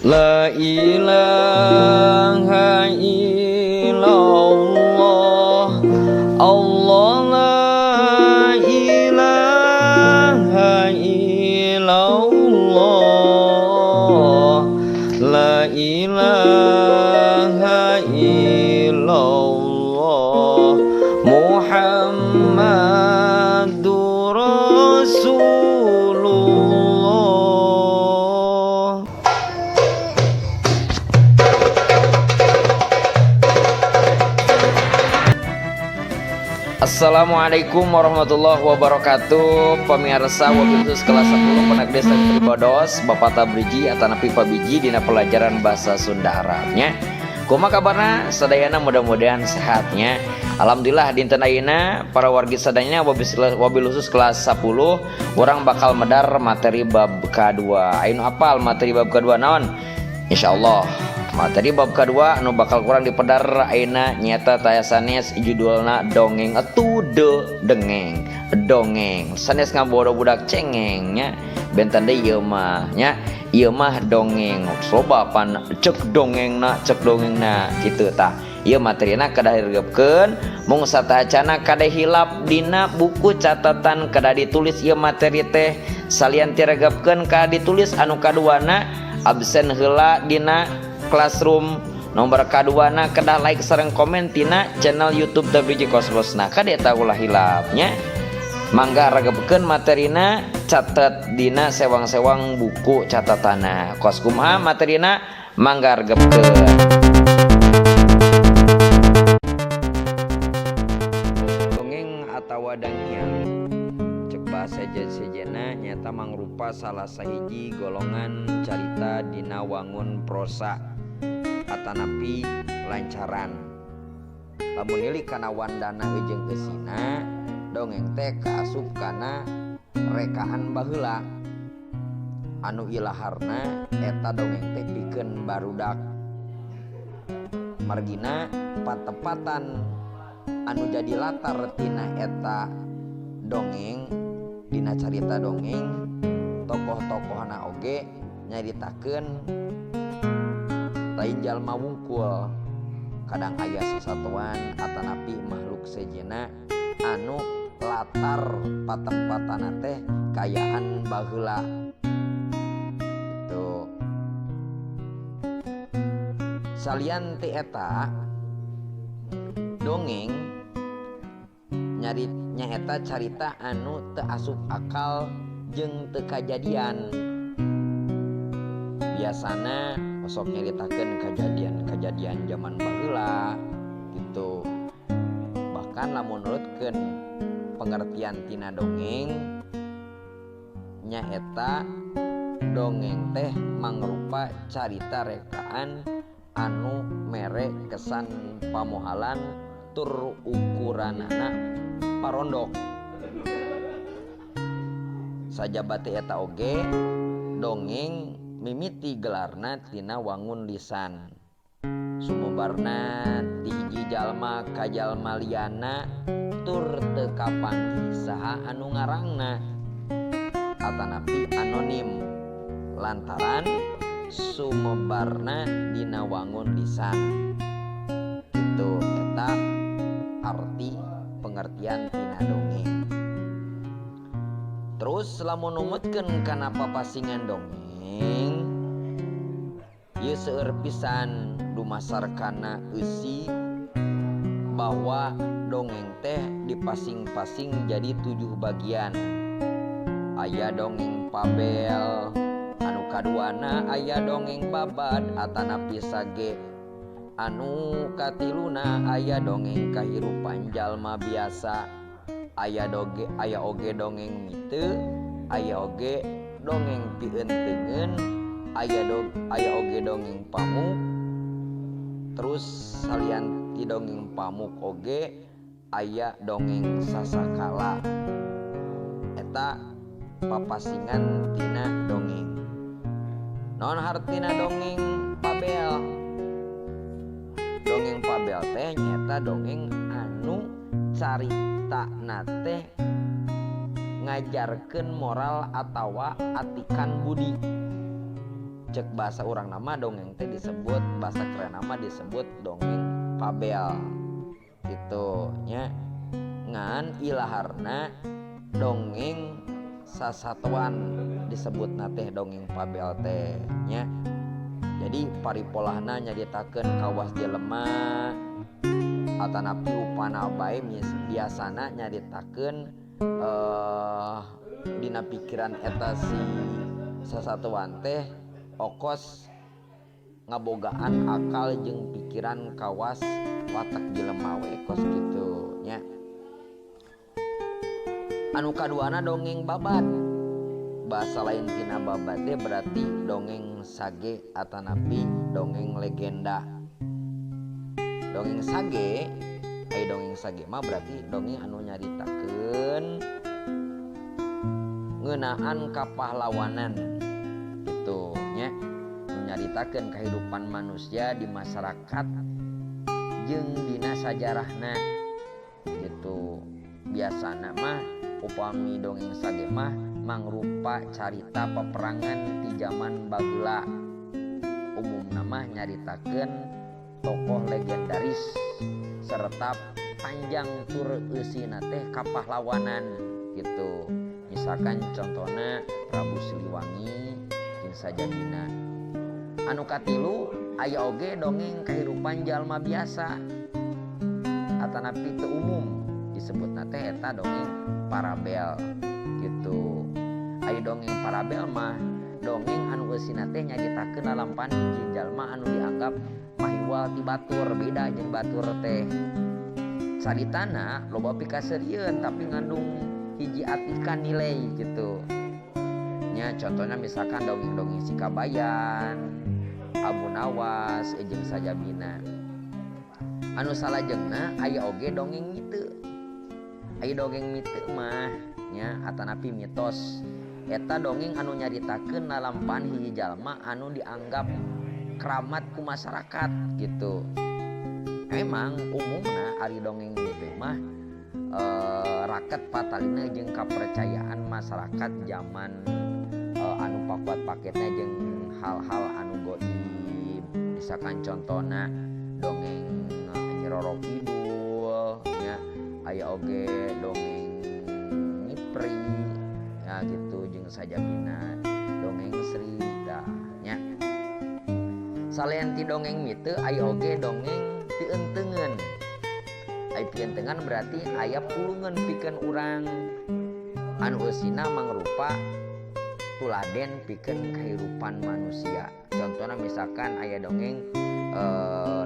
La ilaha illallah, Allah la ilaha illallah, la ilaha illallah, Muhammadur Rasulullah. Assalamualaikum warahmatullahi wabarakatuh. Pemirsa, wabil khusus kelas 10 Pondok Desa Bodos, Bapak Tabriji atanapi Pabiji dina pelajaran bahasa Sunda Arabnya. Kumaha kabarna sadayana? Mudah-mudahan sehatnya. Alhamdulillah, dinten ayeuna para wargi sadayana, wabil khusus kelas 10, urang bakal medar materi bab K2. Ayo, apal materi bab K2 naon? Insyaallah materi bab kedua anu bakal ku urang dipedar ayeuna nyata taya sanes judulna dongeng etu de dengeng dongeng sanes ngabodo budak cengengnya. Benten deui ieu mah nya, ieu mah dongeng loba pan cek dongengna, cek dongengna kitu. Tah, ieu materina kedah diregepkeun mung satacana kade hilap dina buku catatan, kedah ditulis ieu materi teh. Salian diregepkeun, kedah ditulis. Anu kaduana, absen heula dina classroom. Nomor kaduana, kedah like sareng komen tina channel YouTube WJ Cosmos. Nah, kade ulah hilapnya. Mangga regepkeun materina, catet dina sewang-sewang buku catatana. Kos kumaha materina? Mangga regepkeun. Dongeng atawa dangiang cek bahasa sejena nyata mangrupa salah sahiji golongan carita dina wangun prosa atanapi lancaran. Lamun nilik kana wandana jeung eusina, dongeng teh kaasup kana rekaan baheula anu ilaharna eta dongeng teh pikeun barudak, margina patepatan anu jadi latar tina eta dongeng. Dina carita dongeng, tokoh-tokohna oge nyaritakeun lain jalma wungkul, kadang aya sasatoan atanapi makhluk sejena anu latar patempatana teh kaayaan baheula itu. Salian ti eta, dongeng nyari nyaeta carita anu teu asup akal jeung teu kajadian. Biasana osok nyaritakeun kejadian-kejadian zaman baheula gitu. Bahkan lamun nurutkeun pengertian tina dongeng, nyaeta dongeng teh mangrupa carita rekaan anu mere kesan pamohalan tur ukuranana parondok. Sajaba ti eta oge, dongeng mimiti gelarna tina wangun lisan, sumebarna ti hiji jalma ka jalma liana tur teu kapanggih saha anu ngarangna atanapi anonim lantaran sumebarna dina wangun lisan gitu. Eta arti pengertian tina dongeng. Terus lamun numutkeun kana papasingan dongeng ieu, seueur pisan dumasar kana eusi bahwa dongeng teh dipasing-pasing jadi tujuh bagian. Aya dongeng fabel, anu kaduana aya dongeng babad atanapi sage, anu katiluna aya dongeng kahirupan jalma biasa, aya doge aya oge dongeng mite, aya oge dongeng pientengeun, aya oge dongeng pamuk. Terus salian ti dongeng pamuk oge aya dongeng sasakala. Eta papasingan tina dongeng. Naon hartina dongeng fabel? Dongeng fabel teh nyaeta dongeng anu carita teh ngajarkeun moral atawa atikan budi. Cek bahasa urang nama dongeng teh disebut bahasa keren nama disebut dongeng fabel gitu nya. Ngan ilaharna dongeng sasatuan disebutna teh dongeng fabel teh nya. Jadi paripolahna nyaritakeun kawas jelema atanapi upana bae biasana nyaritakeun dina pikiran eta si sasatuan teh okos ngabogaan akal jeung pikiran kawas watak jelema we kos kitu nya. Anu kaduana dongeng babad. Bahasa lain tina babad teh berarti dongeng sage atanapi dongeng legenda. Dongeng sage, ai dongeng sage mah berarti dongeng anu nyaritakeun ngeunaan kapahlawanan gitu nya, nyaritakeun kehidupan manusia di masyarakat jeung dina sajarahna gitu. Biasana mah upami dongeng sage mah mangrupa carita peperangan ti zaman baheula. Umumna mah nyaritakeun tokoh legendaris serta panjang tur eusina teh kapahlawanan gitu. Misalkan contohna Prabu Siliwangi jeung sajabina. Anu katilu aya oge dongeng kehidupan jalma biasa atanapi teu umum disebutna teh eta dongeng parabel gitu. Aya dongeng parabel mah dongeng anu eusina teh nyaritakeun lalampahan hiji jalma anu dianggap mahiwal ti batur, beda jeung batur teh. Caritana loba pikaseurieun tapi ngandung hiji atikan nilai gitu. Nya contohnya misalkan dongeng-dongeng si Kabayan, Abu Nawas jeung sajabina. Anu salajengna aya oge dongeng mite. Aya dongeng mite mah nya atanapi mitos. Eta dongeng anu nyaritakeun lalampahan hiji jalma anu dianggap keramat ku masyarakat gitu. Emang umumna ari dongeng mite mah raket patalina jeung kapercayaan masyarakat zaman anu pakuat paketna jeung hal-hal anu goib. Misalkan contohna dongeng Nyi Roro Kidul nya, aya oge dongeng Nyipri ya gitu jeung sajabina dongeng Sri tah nya. Salian ti dongeng mite aya oge dongeng pientengan. Ai pientengan berarti aya pulungan pikeun urang anu eusina mangrupa tuladen pikeun kahirupan manusia. Contohna misalkan aya dongeng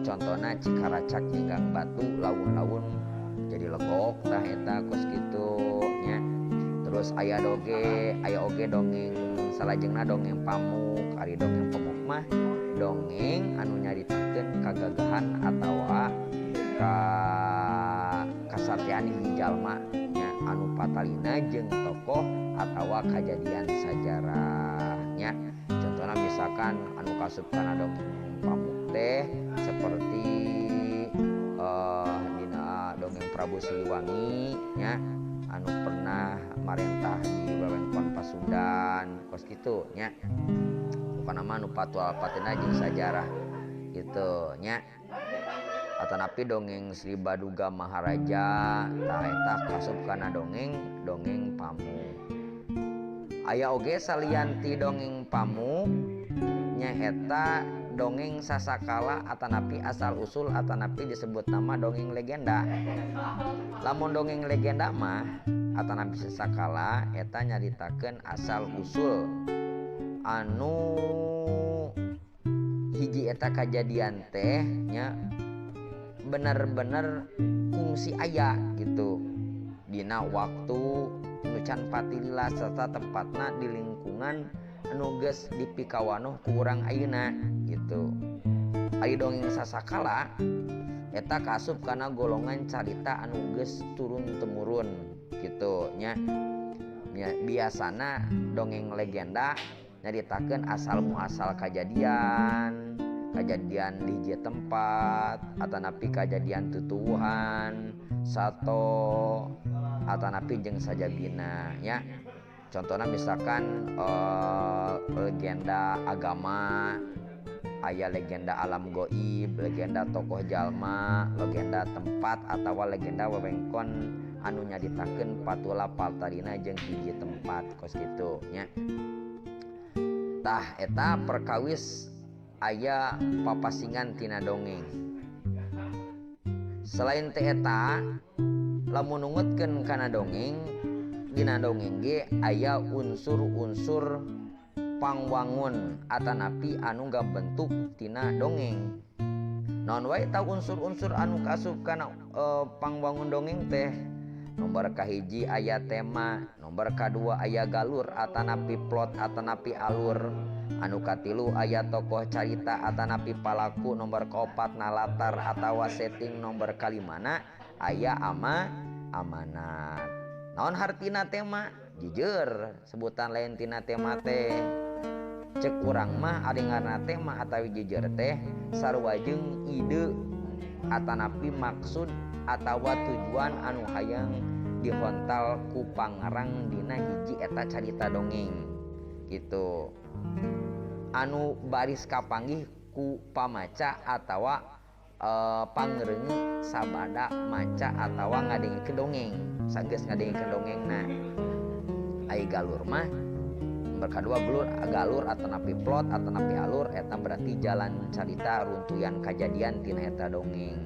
contohna Cikaracak nyinggang batu laun-laun jadi legok tah eta kos kitu nya. Terus aya oge dongeng salajengna dongeng pamuk. Ari dongeng pamuk mah dongeng anu nyaritakeun kagagahan atawa ka kasatian hiji jalma nya anu patalina jeung tokoh atawa kajadian sajarah nya. Contohna misalkan anu kasup kana dongeng pamuk teh seperti dina dongeng Prabu Siliwangi nya anu pernah marentah di wewengkon Pasundan kos kitu nya. Pokona mah anu patual patina jeung sajarah gitu nya. Atanapi dongeng Sri Baduga Maharaja tah eta kasup kana dongeng dongeng pamuk. Aya oge salian ti dongeng pamuk nyaeta dongeng sasakala atanapi asal usul atanapi disebut nama dongeng legenda. Lamun dongeng legenda mah atanapi sasakala eta nyaritakeun asal usul anu hiji eta kajadian teh nya bener-bener kungsi aya gitu dina waktu nu can patilila serta tempatna di lingkungan anu geus dipikawanoh ku urang ayeuna gitu. Ari dongeng sasakala eta kaasup kana golongan carita anu geus turun temurun gitu nya. Biasana dongeng legenda nyaritakeun asal muasal kajadian, kajadian di hiji tempat atanapi kajadian tutuwuhan sato atanapi jeung sajabina nya. Contohnya misalkan legenda agama, aya legenda alam goib, legenda tokoh jalma, legenda tempat atawa legenda wewengkon anu nyaritakeun patula paltarina jeung hiji tempat kos kitu nya. Tah eta perkawis aya papasingan tina dongeng. Selain teh eta lamun nungutkeun kana dongeng, dina dongeng ge aya unsur-unsur pangwangun atanapi anu gabentuk tina dongeng. Naon wae tah unsur-unsur anu kaasup kana pangwangun dongeng teh? Nomor kahiji aya tema, nomor kadua aya galur atanapi plot atanapi alur, anu katilu aya tokoh carita atanapi palaku, nomor kaopatna latar atawa setting, nomor kalimana aya amanat. Naon hartina tema? Jujur sebutan lain tina tema teh. Cek urang mah ari ngaranna tema atawi jujur teh sarua jeung ide atanapi maksud atawa tujuan anu hayang dihontal ku pangarang dina hiji eta carita dongeng gitu. Anu baris kapanggih ku pamaca atawa pangreungeut sabada maca atawa ngadengikeun dongeng. Sanggeus ngadengikeun dongengna. Ai galur mah nomor kadua galur atanapi plot atanapi alur eta berarti jalan carita runtuyan kajadian tina eta dongeng.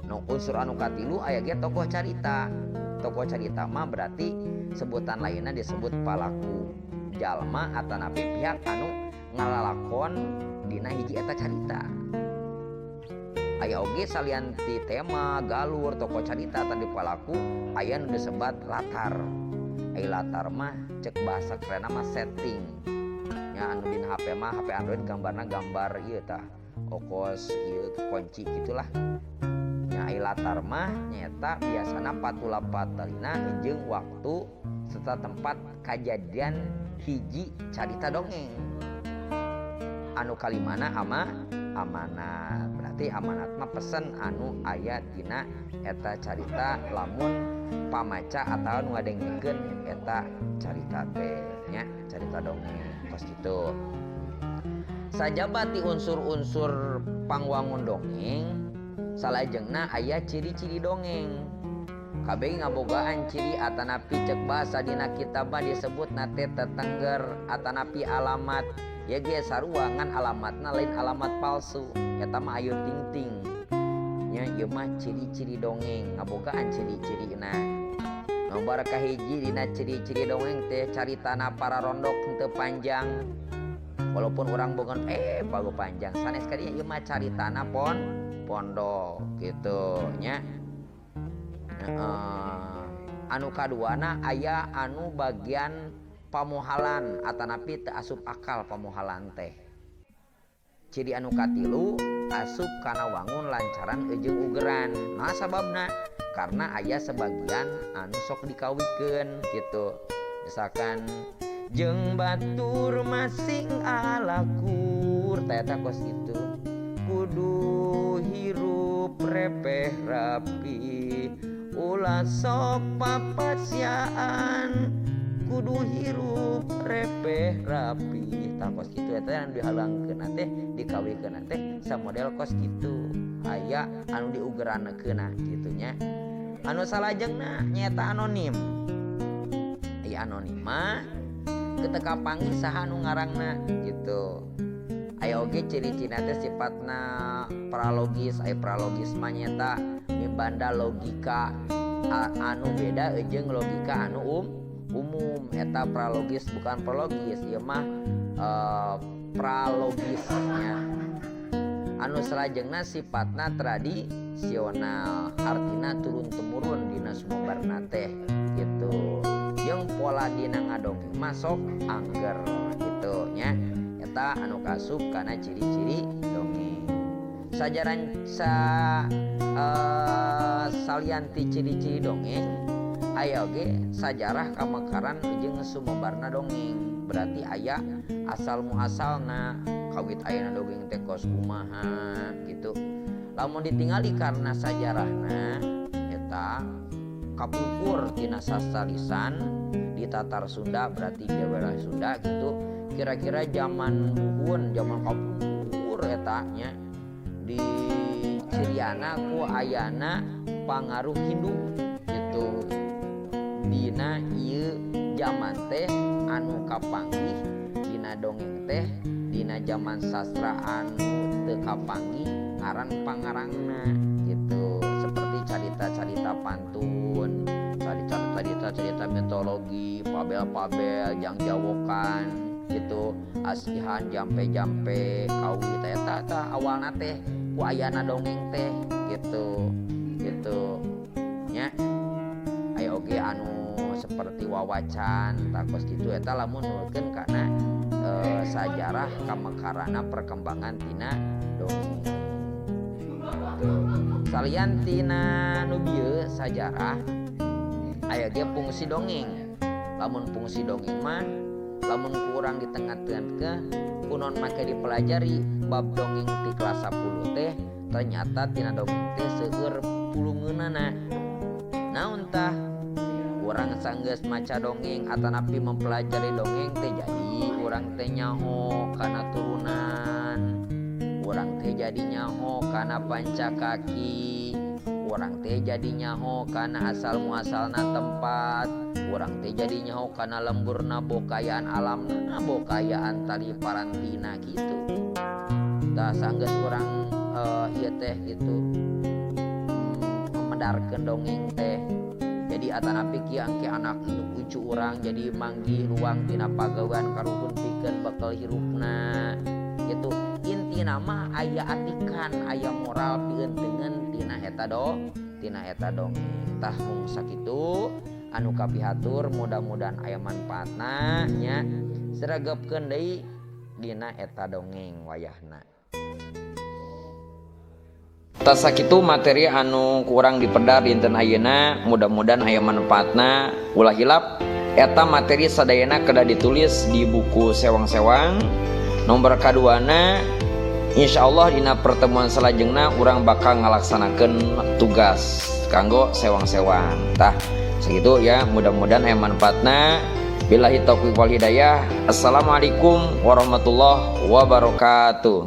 Nu unsur anu katilu aya ge tokoh carita. Tokoh carita mah berarti sebutan lainna disebut palaku jalma atanapi pihak anu ngalalakon dina hiji eta carita. Aya oge salian ti tema, galur, tokoh carita tadi palaku aya nu disebat latar. Ai latar mah cek bahasa kerenna mah setting. Nya anu dina HP mah HP Android gambarna gambar ieu tah. Okos ieu kunci gitulah. Nya ai latar mah nyaeta biasana patula patalina jeung waktu serta tempat kajadian hiji carita dongeng. Anu kalimana amanat. Berarti amanat mah pesen anu aya dina eta carita lamun pamaca atawa nu ngadengkeun eta carita teh nya, carita dongeng kos kitu. Sajaba ti unsur-unsur pangwangun dongeng salajengna aya ciri-ciri dongeng. Kabeh ngabogaan ciri atanapi cek bahasa dina kitab mah disebutna teh tetengger atanapi alamat. Ya ge sarua ngan alamatna lain alamat palsu, eta mah ayu ting-ting. Nya ieu mah ciri-ciri dongeng, ngabogaan ciri-cirina. Nomor kahiji dina ciri-ciri dongeng teh caritana para rondok henteu panjang. Walaupun urang bogan bago panjang, sanes ka dieu ieu mah caritana pondok gitu nya. Anu kaduana aya anu bagian pamohalan atanapi teu asup akal pamohalan teh. Ciri anu katilu asup kana wangun lancaran jeung ugeran. Nah sababna karena aya sebagian anu sok dikawikeun gitu. Misalkan jeung batur masing alakur teh eta kos kitu. Kudu hirup repeh rapi ulah sok papasiaan kudu hirup repeh rapi. Tah kos kitu eta anu dihalangkeun teh dikawikeun teh samodel kos kitu aya anu diugerankeun kitu nya. Anu salajengna nyaeta anonim. Aya anonim mah teu kapanggih saha anu ngarangna gitu. Aya oge ciri-cirina teh sifatna pralogis. Aya pralogis mah nyaeta mibanda logika anu beda jeung logika anu umum. Eta pralogis bukan prologis, ieu mah pralogisnya. Anu salajengna sifatna tradisional, artina turun temurun dina sumebarna teh gitu. Jeung pola dina ngadongeng mah sok angger gitu nya. Eta anu kasup kana ciri-ciri dongeng. Sajaran salian ti ciri-ciri dongeng aya oge sajarah kamekaran jeung sumebarna dongeng. Berarti aya asal muasalna kawit ayana dongeng teh kos kumaha gitu. Lamun ditingali karena sajarahna eta kapungkur tina sastra lisan di Tatar Sunda, berarti di wilayah Sunda gitu. Kira-kira zaman buhun, zaman kapungkur eta nya, di ciriana ku ayana pangaruh Hindu gitu. Dina ieu zaman teh anu kapanggih dina dongeng teh, dina zaman sastra anu teu kapanggih ngaran pangarangna gitu, seperti carita-carita pantun, cerita-cerita mitologi, fabel-fabel, jangjawokan gitu, asihan jampe-jampe kawi teh. Eta tah awalna teh ku ayana dongeng teh gitu gitu nya. Aya oge anu seperti wawacan tah kos kitu. Eta lamun nurutkeun kana sajarah kamekarana perkembangan tina dongeng gitu. Salian tina nu bieu sajarah, aya ge fungsi dongeng. Lamun fungsi dongeng mah, lamun kurang ditengah-tengah kunon make dipelajari bab dongeng ti kelas 10 teh, ternyata tina dongeng teh seueur pulungeunana. Naon tah? Urang sanggeus maca dongeng atanapi mempelajari dongeng teh, jadi urang teh nyaho kana turunan, urang teh jadi nyaho kana pancakaki, urang teh jadi nyaho kana asal muasalna tempat, urang teh jadi nyaho kana lemburna, bokayaan alamna, bokayaan tali parantina gitu. Tah, sanggeus urang ieu teh gitu, medarkeun dongeng teh, jadi atanapi kieu engke anak induk ucu urang jadi manggih ruang tina pagawean karuhun pikeun bekal hirupna gitu. Intina mah aya atikan, aya moral pieuteungeun tina eta do tina eta dongeng. Tah, mung sakitu anu kapihatur, mudah-mudahan aya manfaatna nya. Sregepkeun deui dina eta dongeng wayahna. Tah, sakitu materi anu kurang dipedar dinten ayeuna, mudah-mudahan aya manfaatna. Ulah hilap, eta materi sadayana kedah ditulis di buku sewang-sewang. Nomor kaduana, insya Allah dina pertemuan salajengna urang bakal ngalaksanakeun tugas kanggo sewang-sewang. Tah, segitu ya, mudah-mudahan aya manfaatna. Billahi taufiq wal hidayah. Assalamualaikum warahmatullahi wabarakatuh.